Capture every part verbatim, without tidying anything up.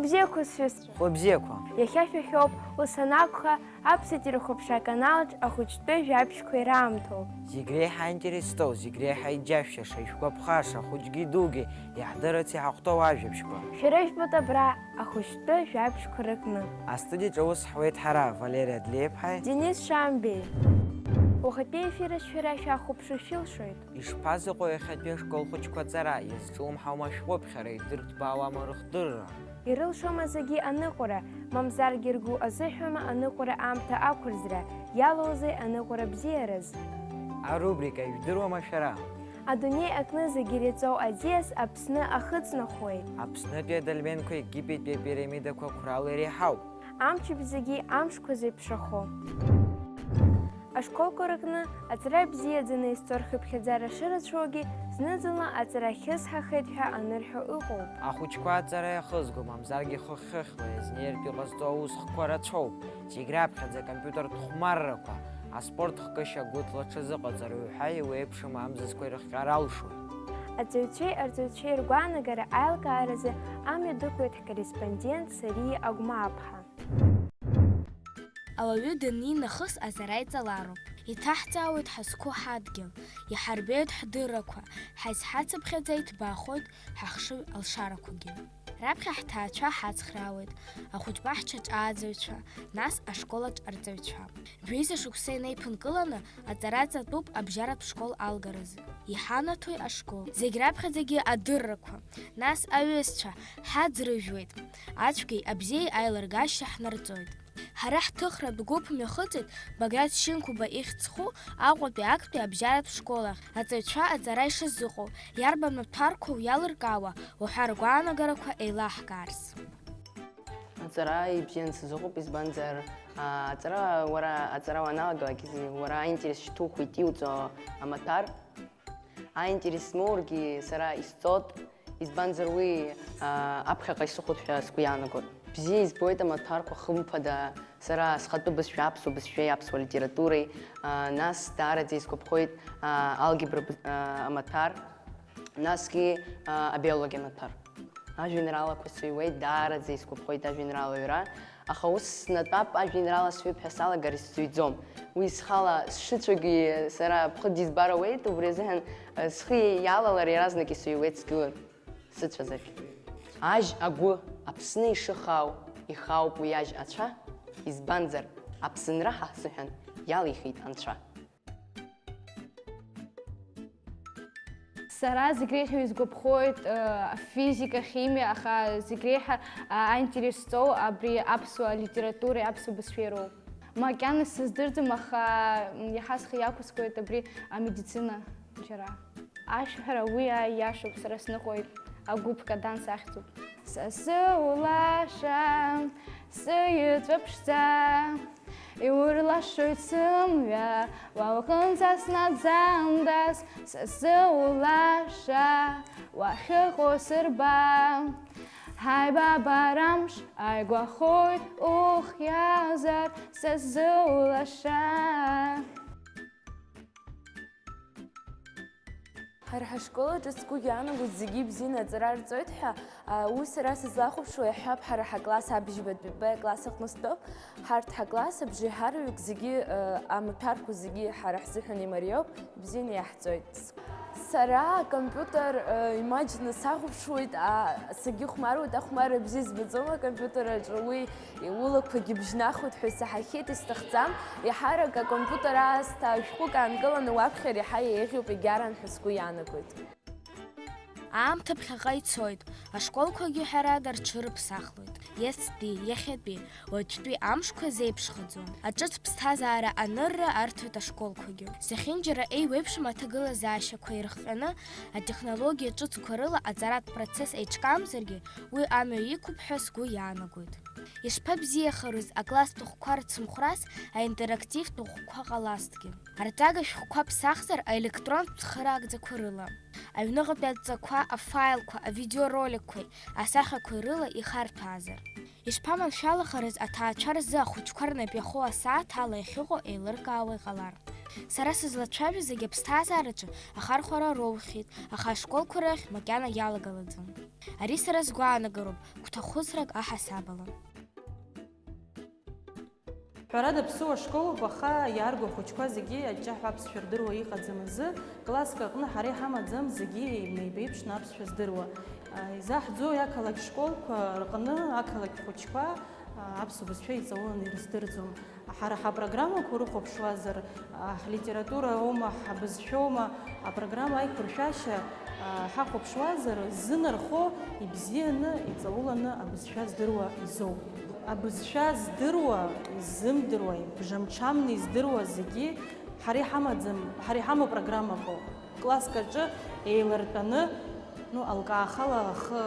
Бзиақәа, сҩызцәа! Хәлыбзиақәа! Иахьа шәахьоуп, ус анакәха, Аԥсуа телехәаԥшра аканалаҿ ахәыҷтәы жәабжьқәа ираамҭоуп. Зегь реиҳа аинтерес зҵоу, зегь реиҳа иџьашәшьаша, ишәгәаԥхаша, хәыҷгьы дугьы иаҳдырырц иҳахәҭоу ажәабжьқәа. Шәара ижәбоит абра, ахәыҷтәы жәабжьқәа рыҟны. Астудиаҿы аус ҳуеит ҳара, Валери Адлеиԥҳаи Денис Шамбеи. Уахатәи ефир аҿы шәара шәахәаԥшыр шәылшоит. Ишԥазыҟоу иахьатәи ашкол хәыҷқәа аҵара, иазҿлымҳаума ашәҟәыԥхьара, идырҭбаауама рыхдырра? Ирылшома зегьы аныҟәара, мамзаргьы ргәы азыҳәома аныҟәара аамҭа ақәырӡра, иалоузеи аныҟәара бзиараз? Арубрика Ижәдыруама шәара? Адунеи аҟны зегьы иреиҵоу аӡиас Аԥсны ахыҵнахуеит. Аԥснытәи адольменқәа Египеттәи апирамидақәа қәрала иреиҳауп. Амчыбжь зегьы амшқәа зеиԥшрахо. Ашколқәа рыҟны аҵара бзиаӡаны изҵо рхыԥхьаӡара шырацәоугьы, зны-зынла аҵара хьысҳахеит ҳәа анырҳәо ыҟоуп. Ахәыҷқәа аҵара иахызго, мамзаргьы хыхь-хыхьла иазнеиртә иҟазҵо аусхқәа рацәоуп. Зегь раԥхьаӡа акомпиутертә хәмаррақәа, аспорт хкышьа гәыҭла аҽазыҟаҵареи уҳәа еиуеиԥшым амзызқәа ирыхҟьар алшоит. Аҵаҩцәеи арҵаҩцәеи ргәаанагара аилкааразы амҩа дықәлеит ҳкорреспондент Сариа Агәмааԥҳа. Ауаҩы даннеи нахыс аҵара иҵалароуп. Иҭаҳҵаауеит ҳазқәу ҳадгьыл, иҳарбеит ҳдыррақәа, ҳаизҳацыԥхьаӡа иҭбаахоит ҳахшыҩ алшарақәагьы. Раԥхьа ҳҭаацәа ҳацхраауеит, ахәыҷбаҳчаҿ ааӡаҩцәа, нас ашколаҿ арҵаҩцәа. Жәеиза шықәса инеиԥынкыланы аҵара ҵатәуп абжьаратә школ алгаразы. Иҳанаҭои ашкол? Зегь раԥхьаӡагьы адыррақәа, нас аҩызцәа ҳаӡрыжәуеит, ацәгьеи абзиеи аилыргашьа ҳнарҵоит. Ҳара ҳҭыхратә гәыԥ мҩахыҵит Баграт Шьынқәба ихьӡ зху Аҟәатәи актәи абжьаратә школ ахь, аҵаҩцәа аҵара ишазыҟоу, иарбан маҭәарқәоу иалыркаауа уҳәа ргәаанагарақәа еилаҳкаарц. Аҵара ибзианы сазыҟоуп, избанзар, а, аҵара, уара аҵара уаналагалак, уара аинтерес шьҭухуеит иуҵо амаҭәар. Аинтерес змоургьы сара исҵот, избанзар уи, а, аԥхьаҟа исыхәоит ҳәа сгәы иаанагот. Бзиа избоит амаҭәарқәа, хымԥада, сара схатәы бызшәа, аԥсуа бызшәеи аԥсуа литературеи, а, нас даараӡа исгәаԥхоит, а, алгебра быз-, а, амаҭәар, насгьы, а, абиологиа амаҭәар. Ажәеинраалақәа сыҩуеит, даараӡа исгәаԥхоит ажәеинраала аҩра, аха ус снатәап, ажәеинраала сҩып ҳәа салагар исзыҩӡом. Уи схала сшыцәагьы сара ԥхыӡ избар ауеит, убри азыҳәан, э, схы иалалар иаразнак исыҩуеит сгылан сыцәазаргь. Ажь агәы Аԥсны ишыхаау, ихаауп уи ажь ацәа, избанзар, Аԥсынра ҳазыҳәан иалихит Анцәа. Сара зегь реиҳа исгәаԥхоит, э, афизика, ахимиа, аха зегь реиҳа, а, аинтерес зҵоу абри аԥсуа литературеи аԥсуа бызшәеи роуп. Макьана сыздырӡом, аха, м, иаҳа схы иақәысхуеит абри амедицина џьара. Ашәҳәара уи аиашоуп, сара сныҟәоит, агәыԥ Кадан сахьӡуп. Са сыулаша, сыҩыҵәа ԥшӡа, иурлашоит сымҩа, уа уҟынӡа снаӡандаз, са сыулаша, уахьыҟоу сырба. Ҳаибабара амш ааигәахоит, ухиазар, са сыулаша. Ҳара ҳашкол аҿы сгәы иаанагоит зегьы ибзианы аҵара рҵоит ҳәа. А, уи сара сызлахәаԥшуа иаҳҳәап, ҳара ҳакласс абжьбатәи Б класс аҟны стәоуп. Ҳарҭ ҳакласс абжеиҳараҩык зегьы, а, амаҭәарқәа зегьы ҳара ҳзыҳәан имариоуп, ибзианы иаҳҵоит. Сара акомпиутер, а, имаҷны сахәаԥшуеит, а, сагьыхәмаруеит, ахәмарра бзиа збаӡом акомпиутер аҿы, уи Иулақәагьы бжьнахуеит ҳәа исаҳахьеит, исҭахӡам, еиҳарак акомпиутер аасҭа шәҟәык аанкыланы уаԥхьар иаҳа еиӷьуп, егьараан ҳәа сгәы иаанагоит. Аамҭа ԥхьаҟа ицоит, ашколқәагьы ҳәарада рҽырыԥсахлоит. Иацтәи, иахьатәи, уаҵәтәи амшқәа зеиԥшхаӡом. Аҿыц ԥсҭазаара анырра арҭоит ашколқәагьы. Зехьынџьара еиуеиԥшым аҭагылазаашьақәа ирыхҟьаны, атехнологиа ҿыцқәа рыла аҵаратә процесс еиҿкаамзаргьы, уи амҩа иқәуп ҳәа сгәы иаанагоит. Ишԥабзиахарыз акласстә ӷәқәа рцымхәрас аинтерактивтә ӷәқәа ҟалазҭгьы. Арҵага шәҟәқәа ԥсахзар аелектрон цхыраагӡақәа рыла, аҩныҟатәи адҵақәа, афаилқәа, авидеороликқәеи асахьақәеи рыла ихарҭәаазар. Ишԥаманшәалахарыз аҭаацәа рзы ахәыҷқәа рнапы иахоу асааҭ ала иахьыҟоу еилыркаауа иҟалар. Сара сызлацәажәо зегьы аԥсҭазаараҿы ахархәара роухьеит, аха ашколқәа рахь макьана иалагалаӡом. Ари сара сгәаанагароуп, гәҭахәыцрак аҳасабала. Ҳәарада, ԥсыуа школуп, аха иаарго ахәыҷқәа зегьы аҷҷаҳәа аԥсшәа рдыруа иҟаӡам азы, класск аҟны ҳара иҳамаӡам зегьы еибеиԥшны аԥсшәа здыруа. Изаҳӡои ақалақь школқәа рҟны ақалақь хәыҷқәа аԥсуа бызшәа иҵауланы ирыздырӡом? Ҳара ҳапрограммақәа урыхәаԥшуазар, ҳлитературоума, ҳбызшәоума, апрограмма аиқәыршәашьа ҳахәаԥшуазар, ззынархо ибзианы, иҵауланы абызшәа здыруа изоуп. Абызшәа здыруа, изымдыруа, ибжамҽамны издыруа зегьы ҳара иҳамаӡам, ҳара иҳамоу программақәоуп. Класск аҿы еилартәаны, ну, алкаахала ахы,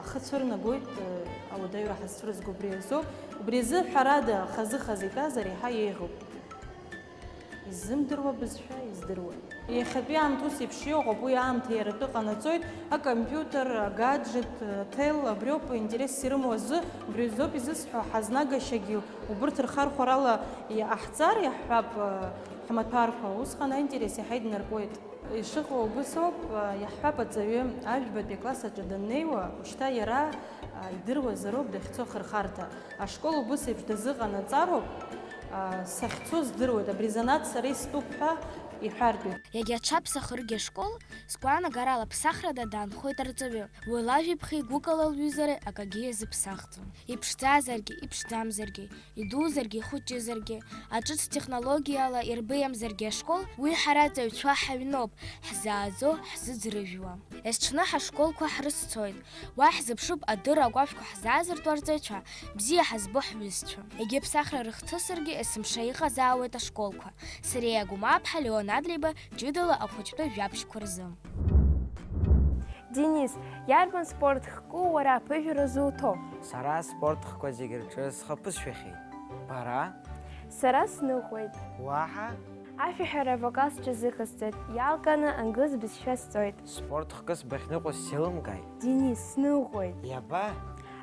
ахы цәырнагоит, э, ауадаҩра ҳазцәырызго убри азоуп. Убри азы, ҳәарада, хазы-хазы итәазар, еиҳа еиӷьуп. Иззымдыруа бызшәа издыруа. Иахьатәи аамҭа ус еиԥш иҟоуп, уи аамҭа иара атәы ҟанаҵоит, акомпиутер, агаджет, аҭел, абриоуп интерес ирымоу азы, убри азоуп изысҳәо, ҳазнагашьагьы убырҭ рхархәарала иҟаҳҵар, иаҳҳәап, э, ҳмаҭәарқәа, усҟан аинтерес иаҳа иднаркуеит. Ишыҟоу убыс ауп, иаҳҳәап, аҵаҩы ажәбатәи акласс аҿы даннеиуа, ушьҭа иара идыруазароуп дахьцо ахырхарҭа. Ашкол убыс еиԥш дазыҟанаҵароуп, сахьцо здыруеит, абри занаҭ сара истәуп ҳәа иҳәартә. Иагьа аҽаԥсахыргьы ашкол, сгәаанагарала, ԥсахрада даанхоит арҵаҩы. Уи лажәеиԥхеи гәыкала лҩызареи акагьы иазыԥсахӡом. Иԥшӡазаргьы, иԥшӡамзаргьы, идузаргьы ихәыҷызаргьы, аҿыц технологиала ирбеиамзаргьы ашкол, уи ҳара аҵаҩцәа ҳаҩноуп, ҳзааӡо, ҳзыӡрыжәуа. Есҽны ҳашколқәа ҳрызцоит, уа ҳзыԥшуп адырра агәашәқәа ҳзаазыртуа арҵаҩцәа, бзиа ҳазбо ҳҩызцәа. Егьи аԥсахра рыхҭысыргьы есымша иҟазаауеит ашколқәа. Сариа Гәымааԥҳа, Леон Адлеиба, ҷыдала ахәыҷтәы жәабжьқәа рзы. Денис, иарбан спорт хкы уара аԥыжәара зуҭо? Сара аспорт хкқәа зегьы рҿы схы аԥысшәахьеит. Бара? Сара сныҟәеит. Уаҳа? Ашәаҳәара авокал сҽазыҟасҵеит, иалкааны англыз бызшәа сҵоит. Спорт хкыс бахьныҟәоз сеилымкааит. Денис, сныҟәеит. Иаба?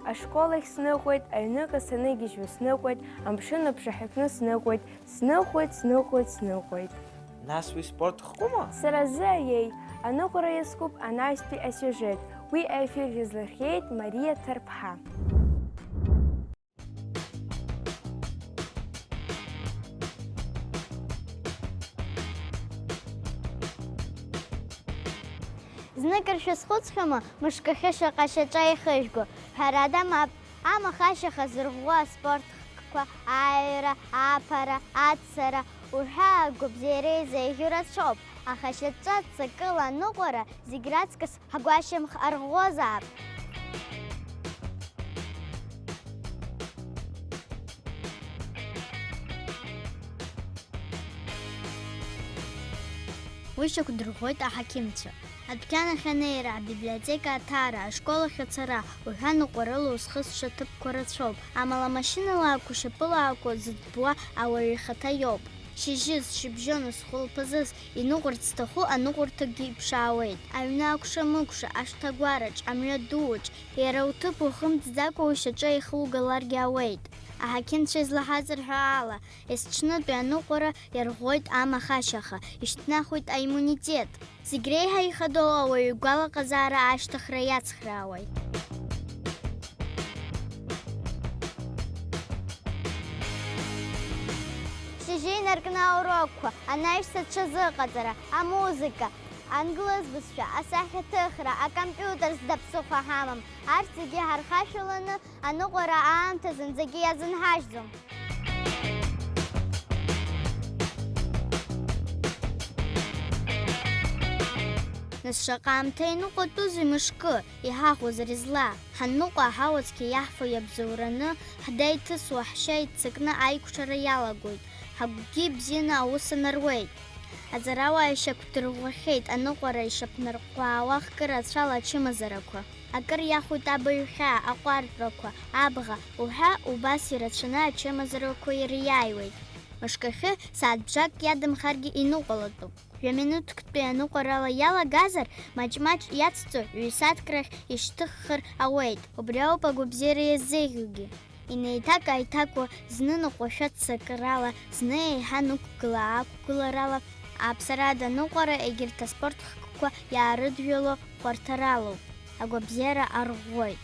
Ашкол ахь сныҟәеит, аҩныҟа саныгьежьуа сныҟәеит, амшын аԥшаҳәа кны сныҟәеит, сныҟәеит, сныҟәеит, сныҟәеит. Нас уи спорт хкума? Сара сзы аиеи, аныҟәара иазкуп анаҩстәи асиужет, уи аефир иазлырхиеит Мариа Ҭарԥҳа. Зныкыр шәазхәыцхьоума, мышкахьы шаҟа шьаҿа ихыжәго? Ҳәарада, мап. Амахашьаха зырӷәӷәо аспорт хкқәа, ааҩра, ааԥара, аццара уҳәа агәабзиареи зеиӷьу рацәоуп, аха шьаҿа ццакыла аныҟәара зегь раҵкыс ҳгәашьамх арӷәӷәозаап. Уи шьақәдырӷәӷәоит аҳақьымцәа. Адәқьан ахь анеира, абиблиотека аҭаара, ашкол ахь ацара, уҳәа ныҟәарыла узхысша ҭыԥқәа рацәоуп, амала машьынала акәу, шьапыла акәу зыӡбуа ауаҩы ихаҭа иоуп. Шьыжьыз, шьыбжьоныз, хәылԥазыз иныҟәарц зҭаху аныҟәарҭагьы иԥшаауеит. Аҩны акәша-мыкәша, ашҭа гәараҿ, амҩа дууаҿ, иара уҭыԥ ухымҵӡакәа ушьаҿа ихугаларгьы ауеит. Аҳақьымцәа излаҳаз рҳәаала, есҽнытәи аныҟәара иарӷәӷәоит амахашьаха, ишьҭнахуеит аиммунитет. Зегь реиҳа ихадоу ауаҩы игәалаҟазаара ашьҭыхра иацхраауеит. Шьыжьы инаркны аурокқәа, анаҩс аҽазыҟаҵара, амузыка, англыз бызшәа, асахьаҭыхра, акомпиутер зда ԥсыхәа ҳамам, арҭ зегьы ҳархашәаланы аныҟәара аамҭа зынӡагьы иазынҳажьӡом. Нас шаҟа аамҭа иныҟәатәузеи мышкы, иҳаӷәӷәаз ари зла? Ҳанныҟәа аҳауа цқьа иаҳфо иабзоураны, ҳда иҭысуа ҳшьа иццакны аикәшара иалагоит, ҳагәгьы ибзианы аус анаруеит. Аҵарауаа ишьақәдырӷәӷәахьеит аныҟәара ишаԥнарҟәаауа хкы рацәала ачымазарақәа. Акыр иахоит абаҩхьаа, аҟәартәрақәа, абӷа, уҳәа убас ирацәаны ачымазарақәа ириааиуеит. Мышкахьы сааҭ бжак иадамхаргьы иныҟәалатәуп. Жәа-минуҭктәи аныҟәарала иалагазар, маҷ-маҷ иацҵо ҩ-сааҭк рахь ишьҭыххыр ауеит. Убри ауп агәабзиара иаззеиӷьугьы. Инеиҭак-ааиҭакуа, зны ныҟәашәа ццакрала, зны еиҳа нықәгыла-аақәгыларала, аԥсарада аныҟәара егьырҭ аспорт хкқәа иаарыдҩало хәарҭаралоуп. агәабзиара арӷәӷәоит.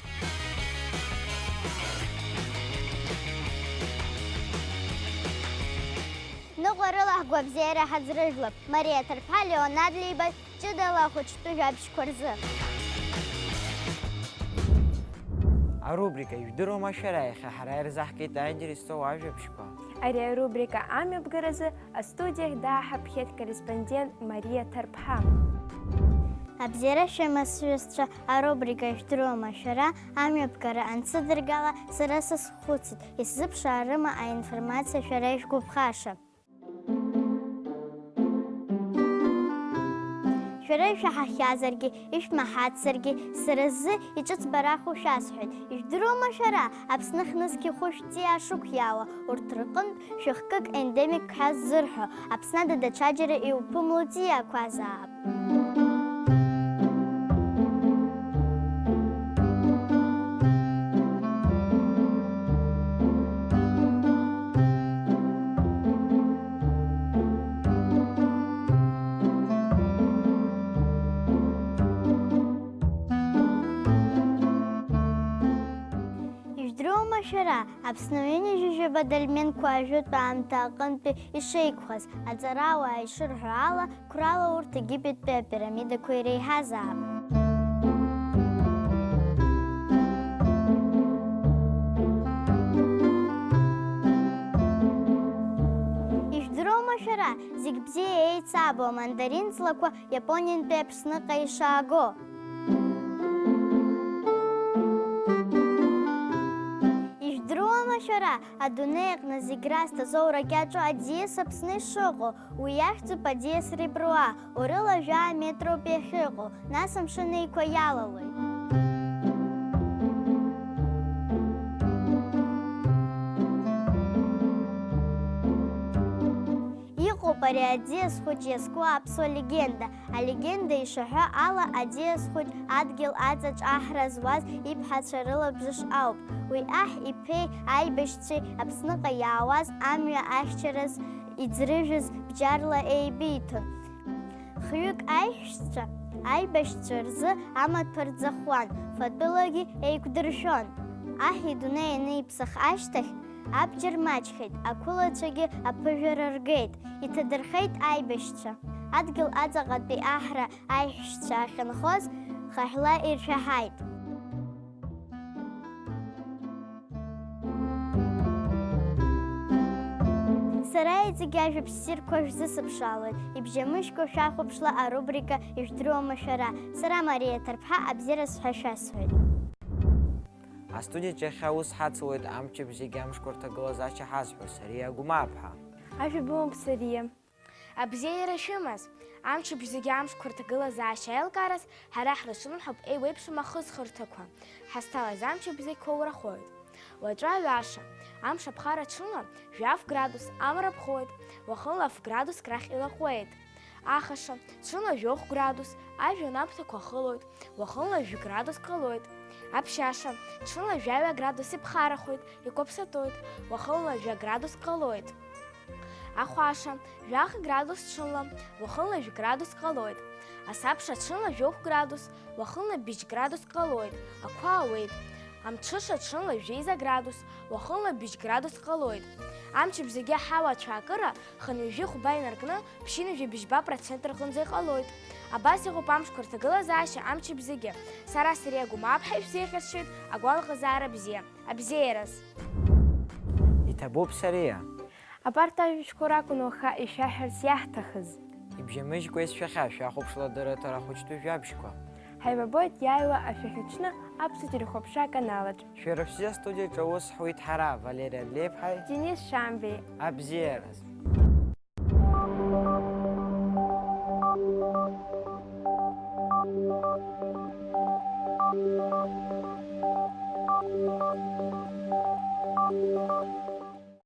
Ныҟәарыла ҳгәабзиара ҳаӡрыжәлап, Мариа Ҭарԥҳа, Леонард Леиба, ҷыдала ахәыҷтәы жәабжьқәа рзы. Арубрика «Ижәдыруама шәара?» иахьа ҳара ирзаҳкит аинтересу ажәабжьқәа. Ари арубрика амҩаԥгаразы астудиахь дааҳаԥхьеит корреспондент Мариа Ҭарԥҳа. Абзиара шәымаз, сҩызцәа, арубрика «Ижәдыруама шәара?» амҩаԥгара ансыдыргала, сара сазхәыцит, исзыԥшаарыма аинформациа шәара ишәгәаԥхаша? Шәара ишәаҳахьазаргьы, ишәмаҳацзаргьы, сара сзы иҿыцбарахо шәасҳәоит. Ижәдыруама шәара, Аԥсны хнызқь ихәы шәҵиаа шықәиаауа, урҭ рҟынтә шәыхкык ендемик ҳәа ззырҳәо, Аԥсны ада даҽаџьара иуԥымло ҵиаақәазаап. Ижәдыруама шәара, Аԥсны ҩынҩажәижәаба дольменқәа ажәытә аамҭа аҟынтәи ишеиқәхаз, аҵарауаа ишырҳәо ала, қәрала урҭ Египеттәи апирамидақәа иреиҳазаап. Ижәдыруама шәара, зегь бзиа еицабо амандарин ҵлақәа Иапониантәи Аԥсныҟа ишааго? Ижәдыруама шәара, адунеи аҟны зегь разҭазоу ракьаҿу аӡиас Аԥсны ишыҟоу? Уи иахьӡуп аӡиас Ребруа, урыла жәаа метроуп иахьыҟоу, нас Амшын Еиқәа иалалоит. Иҟоуп ари аӡиас хәыҷ иазку аԥсуа легенда. Алегенда ишаҳәо ала, аӡиас хәыҷ адгьыл аҵаҿ аҳра зуаз иԥҳацәа рылабжыш ауп. Уи аҳ иԥеи аибашьцәеи Аԥсныҟа иаауаз амҩа ахьчараз иӡрыжәыз бџьарла еибиҭон. Хҩык аиҳәшьцәа аибашьцәа рзы амаҭәа рӡахуан, фатәылагьы еиқәдыршәон. Аҳ идунеи аниԥсах ашьҭахь, абџьар маҷхеит, ақәылацәагьы аԥыжәара ргеит, иҭадырхеит аибашьцәа. Адгьыл аҵаҟатәи аҳра аиҳәшьцәа ахьынхоз хаҳәла иршәаҳаит. Сара иҵегь ажәабжь ссирқәа шәзысыԥшаауеит, ибжьамыжькәа шәахәаԥшла арубрика «Ижәдыруама шәара?» Сара Мариа Ҭарԥҳа абзиара сҳәа шәасҳәоит. Астудиаҿ иахьа аус ҳацлоит амчыбжь зегьы амшқәа рҭагылазаашьа ҳазҳәо Сариа Гәмааԥҳа. Ажәа бымоуп, Сариа. Абзиара шәымаз! Амчыбжь зегьы амшқәа рҭагылазаашьа аилкаараз ҳара ҳрыцәымҳауп еиуеиԥшым ахысхырҭақәа. Ҳазҭалаз амчыбжь зегь қәоурахоит. Уаҵәы аҩаша, амш аԥхара ҽынла жәаф градус амра ԥхоит, уахынла ф градуск рахь илаҟәуеит. Ахаша, ҽынла жәохә градус, ажәҩан аԥҭақәа хылоит, уахынла жәа градуск ҟалоит. Аԥшьаша, ҽынла жәаҩа градус иԥхарахоит, икәаԥсатоит, уахынла жәа градуск ҟалоит. Ахәаша, жәаха градус ҽынла, уахынла жәа градуск ҟалоит. Асабша, ҽынла жәохә градус, уахынла быжь градуск ҟалоит, ақәа ауеит. Амҽыша, ҽынла жәеиза градус, уахынла быжь градуск ҟалоит. Амчыбжь зегьы аҳауа ацәаакыра хынҩажәи хәба инаркны, ԥшьынҩажәи быжьба процент рҟынӡа иҟалоит. Абас иҟоуп амшқәа рҭагылазаашьа амчыбжь зегьы. Сара Сариа Гәмааԥҳа ишәзеиӷьасшьоит агәалаҟазаара бзиа. Абзиараз! Иҭабуп, Сариа! Абарҭ ажәабжьқәа ракәын уаха ишәаҳәарц иаҳҭахыз. Ибжьамыжькәа исшәахьа шәахәаԥшла адырраҭара ахәыҷтәы жәабжьқәа. Ҳаибабоит иааиуа ашәахьаҽны Аԥсуа телехәаԥшра аканалаҿ. Шәара шәзы астудиаҿы аус ҳуит ҳара, Валери Адлеиԥҳаи Денис Шамбеи. Абзиараз!